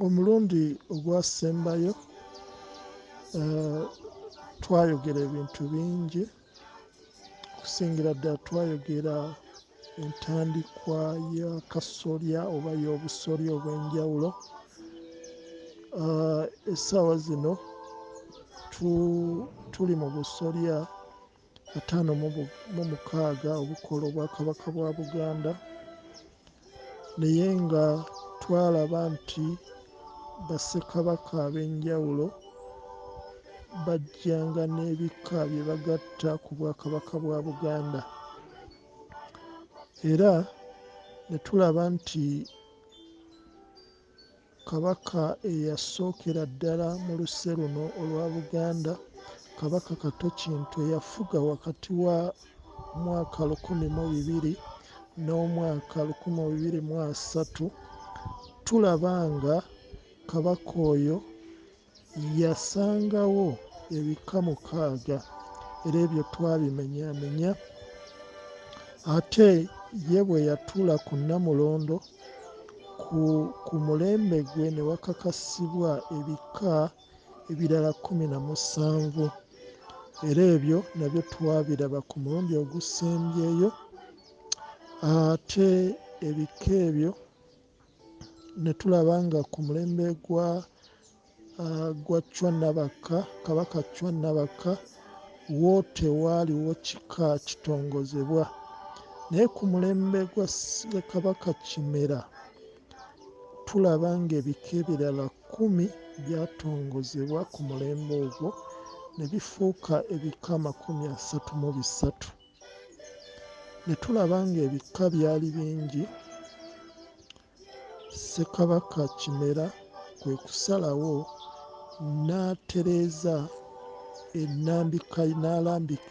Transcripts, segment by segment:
Omulundi ogwasembayo twayogera ebintu bingi, okusingira ddala twayogera entandikwa y'akasolya oba y'obusolya obw'enjawulo. Essaawa zino tuli mu busolya 56 obukola Obwakabaka bwa Buganda, naye nga twalaba nti bassekabaka ab'enjawulo bajjanga n'ebika bye bagatta ku Bwakabaka bwa Buganda, era ne tulaba nti Kabaka eyasookera ddala mu luse luno olwa Buganda, Kabaka Kato Kintu, eyafuga wakati wa mwaka 1002 n'omwaka 1230, tulaba nga Kabaka oyo yasangawo ebika 6, era ebyo twabimenyaamenya. Ate ye bwe yatuula ku Nnamulondo ku mulembe gwe ne wakakasibwa ebika ebirala 17, era ebyo nabyo twabiraba ku mulundi ogusembyeyo. Ate ebika ebyo ne tulaba nga ku mulembe gwa Chwa Nabakka, Kabaka Chwa Nabakka, wo tewaaliwo kika kitongozebwa, naye ku mulembe gwa Ssekabaka Kimera tulaba ng'ebika ebirala 10 byatongozebwa ku mulembe ogwo ne bifuuka ebika 33. Ne tulaba ng'ebika byali bingi, Ssekabaka Kimera kwe kusalawo n'atereeza ennambika,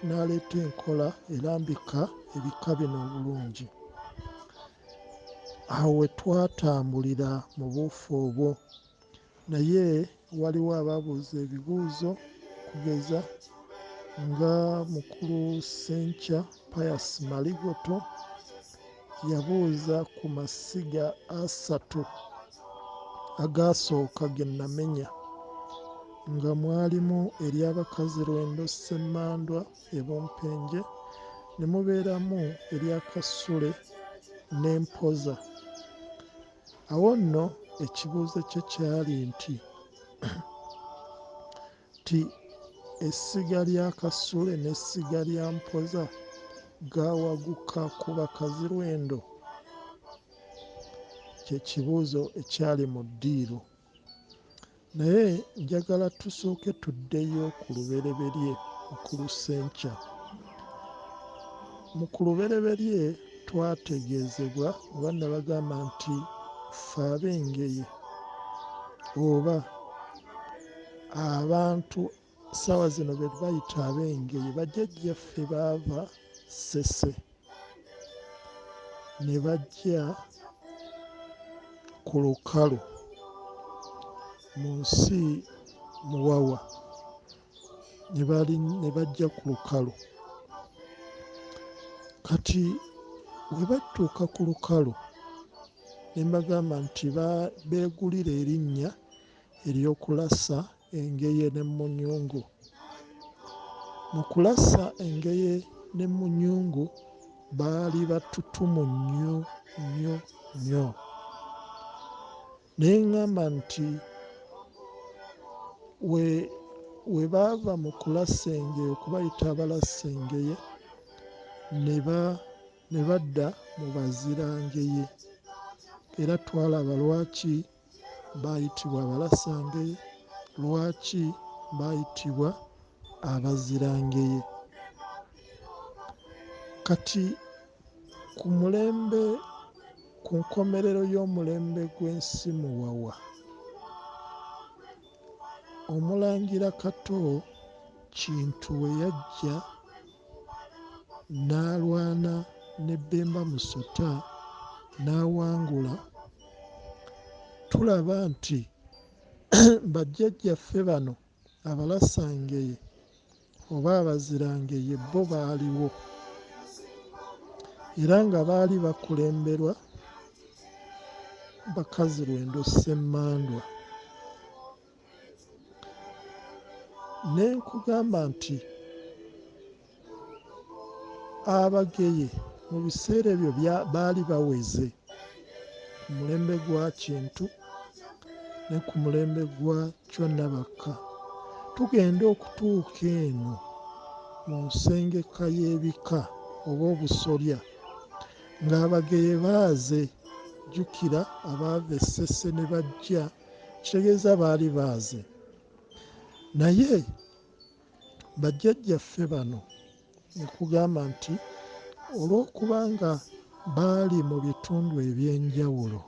n'aleeta enkola erambika ebika bino obulungi. Awo we twatambulira mu buufu obwo, naye waliwo abaabuuza ebibuuzo okugeza nga Mukulu Ssenkya Pius Maligoto yabuuza ku masiga 3 agaasooka ge namenya, nga mwalimu ery'abakazi Lwendo Ssemmandwa e Bumpenje, ne mubeeramu erya Kasule n'Empoza. Awo nno ekibuuzo kye kyali nti essiga lya Kasule n'essiga lya Mpoza gaawaguka ku bakazi Lwendo? Kye kibuuzo ekyali mu ddiiro. Naye njagala tusooke tuddeyo ku lubereberye, Mukulu Ssenkya. Mu ku lubereberye twategeezebwa oba nabagamba nti ffe ab'Engeye oba abantu ssaawa zino be bayita ab'Engeye, bajjajjaffe baava Ssese ne bajja ku lukalu mu nsi Muwawa, ne bajja ku lukalu. Kati bwe batuuka ku lukalu ne mbagamba nti beegulira erinnya ery'okulasa engeye n'emmunyungu. Mu kulasa engeye n'emmunyungu baali batutumu nnyo nnyo nnyo. Naye ŋŋamba nti we baava mu kulasa engeye, okubayita abalasa engeye, ne badda mu bazirangeye. Era twalaba lwaki baayitibwa abalasangeye, lwaki baayitibwa abazirangeye. Kati ku mulembe, ku nkomerero y'omulembe gw'ensi Muwawa, Omulangira Kato Kintu we yajja n'alwana ne Bemba Musota n'awangula, tulaba nti bajjajjaffe bano abalasangeye oba abazirangeye bo baaliwo, era nga baali bakulemberwa Bakazirwendo Ssemmandwa. Ne nkugamba nti Abageye mu biseera ebyo baali baweze ku mulembe gwa Kintu ne ku mulembe gwa Chwa Nabakka. Tugenda okutuuka eno mu nsengeka y'ebika oba obusolya ng'Abageye baaze. Jjukira abaava e Ssese ne bajja, kitegeeza baali baaze. Naye bajjajjaffe bano nkugamba nti olw'okubanga baali mu bitundu eby'enjawulo,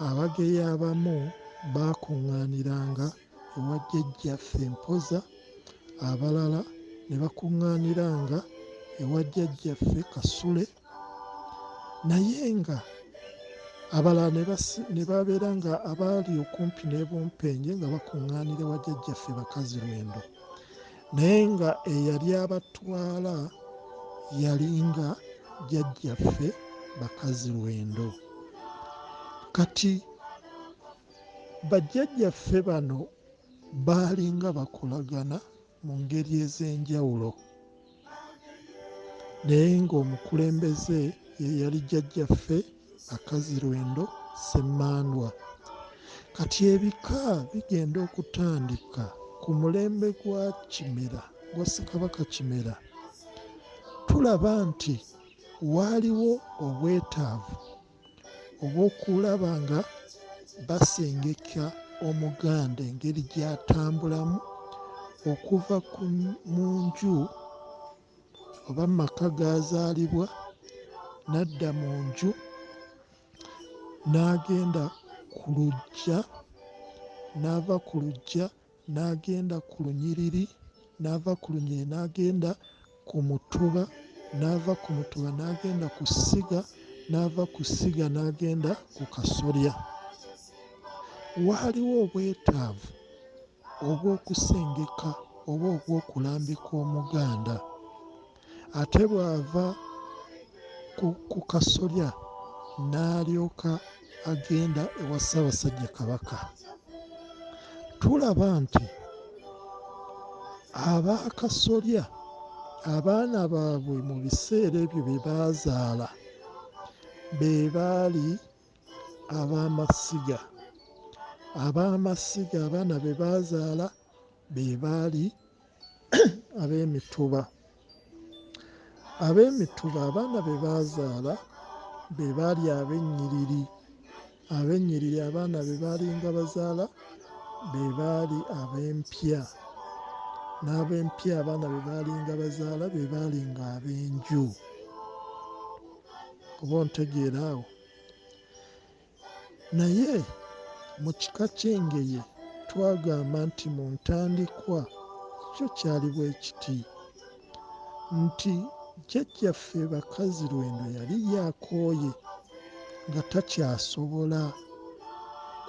Abageye abamu baakuŋŋaaniranga ewa jjajjaffe Mpoza, abalala ne bakuŋŋaaniranga ewa jjajjaffe Kasule, naye nga abalala ne babeera nga abaali okumpi n'e Bumpenje nga bakuŋŋaanira ewa jjajjaffe Bakazirwendo, naye nga eyali abatwala yalinga jjajjaffe Bakazirwendo. Kati bajjajjaffe bano baalinga bakolagana mu ngeri ez'enjawulo, naye ng'omukulembeze ye yali jjajjaffe Bakazirwendo Ssemmandwa. Kati ebika bigenda okutandika ku mulembe gwa Kimera, gwa Ssekabaka Kimera, tulaba nti waaliwo obwetaavu obw'okulaba nga basengeka Omuganda engeri gy'atambulamu okuva mu nju oba mu maka g'azaalibwa n'adda mu nju n'agenda ku luggya, n'ava ku luggya n'agenda ku lunyiriri, n'ava ku lunyiriri n'agenda ku mutuba, n'ava ku mutuba n'agenda ku ssiga, n'ava ku ssiga n'agenda ku kasolya. Waaliwo obwetaavu obw'okusengeka oba obw'okulambika Omuganda. Ate bw'ava ku kasolya n'alyoka agenda ewa Ssaabasajja Kabaka. Tulaba nti ab'akasolya abaana baabwe mu biseera ebyo bye baazaala be baali ab'amasiga. Ab'amasiga abaana be baazaala be baali ab'emituba. Ab'emituba abaana be baazaala be baali ab'ennyiriri. Ab'ennyiriri abaana be baalinga bazaala be baali ab'empya. N'ab'empya abaana be baalinga bazaala be baalinga ab'enju. Oba ontegeera awo? Naye mu kika ky'Engeye twagamba nti mu ntandikwa kyo kyali bwe kiti nti jjajjaffe Bakazirwendo yali yakooye nga takyasobola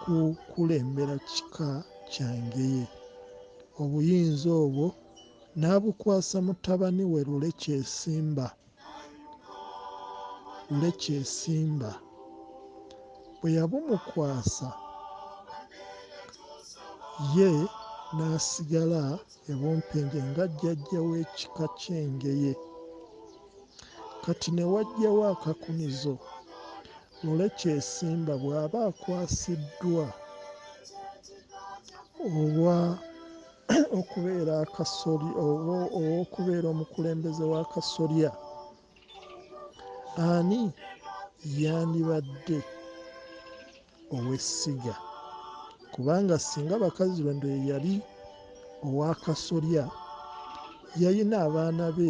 kukulembera kika kya Ngeye. Obuyinza obwo n'abukwasa mutabani we Lule Kyesimba. Lule Kyesimba bwe yabumukwasa ye n'asigala e Bumpenje nga jjajja w'ekika ky'Engeye. Kati ne wajjawo akakunizo, Lule Kyesimba bw'aba akwasiddwa obwa okubeera akasolya oba okubeera omukulembeze w'akasolya, ani yandibadde ow'essiga? Kubanga singa Bakazirwendo ye yali ow'akasolya, yalina abaana be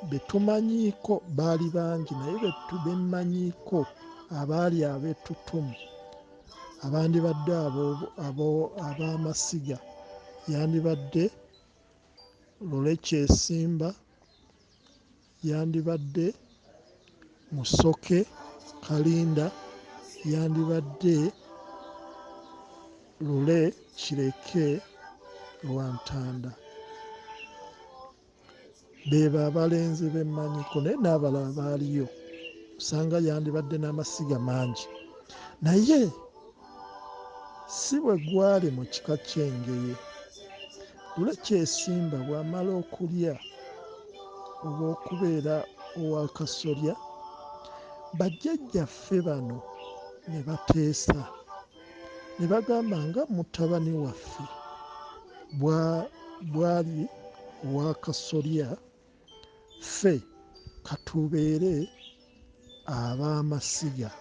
betumanyiiko baali bangi, naye bemmanyiiko abaali ab'ettutumu abandibadde ab'amasiga yandibadde Lule Kyesimba, yandibadde Musoke Kalinda, yandibadde Lule Kireke Lwantanda. Beebo abalenzi bemmanyiko, naye n'abalala baaliyo, osanga yandibadde n'amasiga mangi. Naye si bwe gwali mu kika ky'Engeye. Lule Kyesimba bw'amala okulya oba okubeera ow'akasolya, bajjajjaffe bano ne bateesa ne bagamba nga mutabani waffe bw'ali ow'akasolya, ffe katubeere ab'amasiga.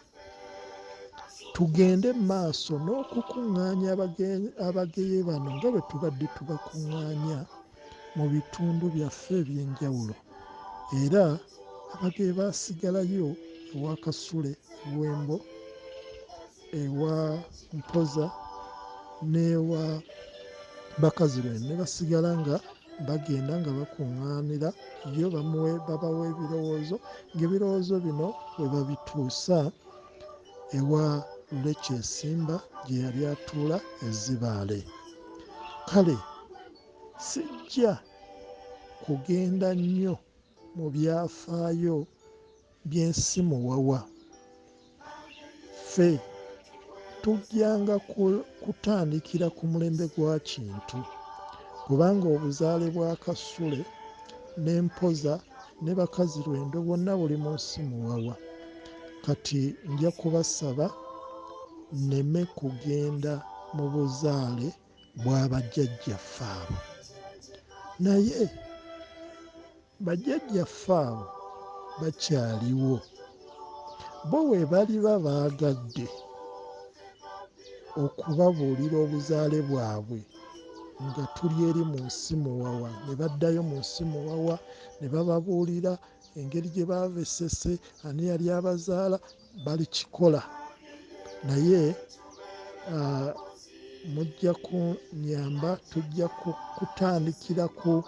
Tugende mu maaso n'okukuŋŋaanya Abageye bano nga bwe tubadde tubakuŋŋaanya mu bitundu byaffe eby'enjawulo. Era Abageye baasigalayo ewa Kasule, Buwembo, ewa Mpoza n'ewa Bakazirwendo ne basigala nga bagenda nga bakuŋŋaanira yo babawa ebirowoozo, ng'ebirowoozo bino bwe babituusa ewa Lule Kyesimba gye yali atuula e Zibaale. Kale sijja kugenda nnyo mu byafaayo by'ensi Muwawa. Ffe tujjanga kutandikira ku mulembe gwa Kintu, kubanga obuzaale bwa Kasule ne Mpoza ne Bakazirwendo bwonna buli mu nsi Muwawa. Kati nja kubasaba nneme kugenda mu buzaale bwa bajjajjaffe abo. Naye bajjajjaffe abo bakyaliwo. Bo bwe baliba baagadde okubabuulira obuzaale bwabwe nga tuli eri mu nsi Muwawa, ne baddayo mu nsi Muwawa ne bababuulira engeri gye baava e Ssese, ani yali abazaala, balikikola. Naye mujja kunnyamba, tujja kutandikira ku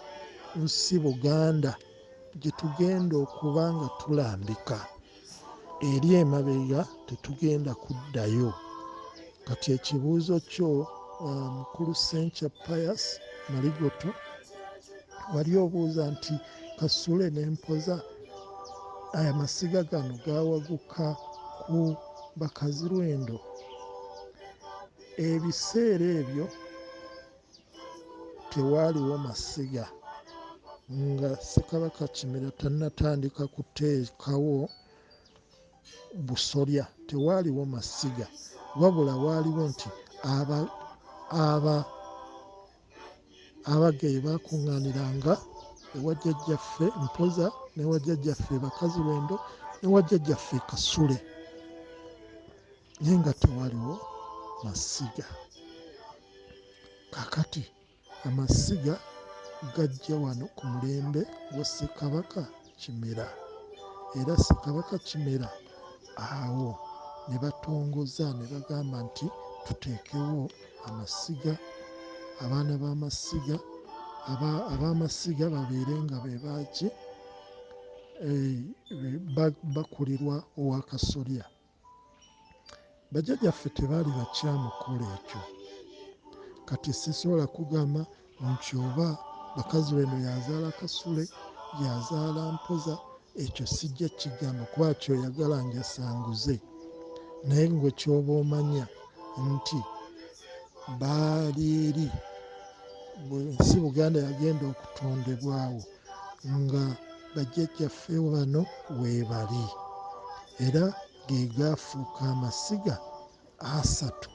nsi Buganda gye tugenda okuba nga tulambika. Eri emabega tetugenda kuddayo. Kati ekibuuzo kyo Mukulu Ssenkya Pius Maligoto, wali obuuza nti Kasule ne Mpoza amasiga gano gaawaguka ku Bakazirwendo. Ebiseera ebyo tewaaliwo masiga nga Ssekabaka Kimera tannatandika kuteekawo busolya, tewaaliwo masiga, wabula waaliwo nti Abageye baakuŋŋaaniranga ewa jjajjaffe Mpoza n'ewa jjajjaffe Bakazirwendo n'ewa jjajjaffe Kasule, naye nga tewaliwo masiga. Kaakati amasiga gajja wano ku mulembe gwa Ssekabaka Kimera, era Ssekabaka Kimera awo ne batongoza ne bagamba nti tuteekewo amasiga, abaana b'amasiga, ab'amasiga babeere nga be baaki bakulirwa ow'akasolya. Bajjajjaffe tebaali bakyamu kukola ekyo. Kati sisobola kugamba nti oba Bakazirwendo y'azaala Kasule, y'azaala Mpoza, ekyo sijja kigamba kuba kyoyagala njasanguze. Naye ggwe ky'oba omanya nti baali eri ensi Buganda yagenda okutondebwawo nga bajjajjaffe bano weebali, era ge gaafuuka amasiga asatu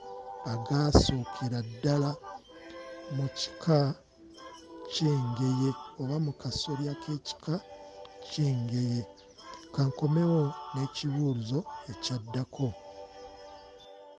agaasookera ddala mu kika ky'Engeye oba mu kasolya k'ekika ky'Engeye. Kankomewo n'ekibuuzo ekyaddako.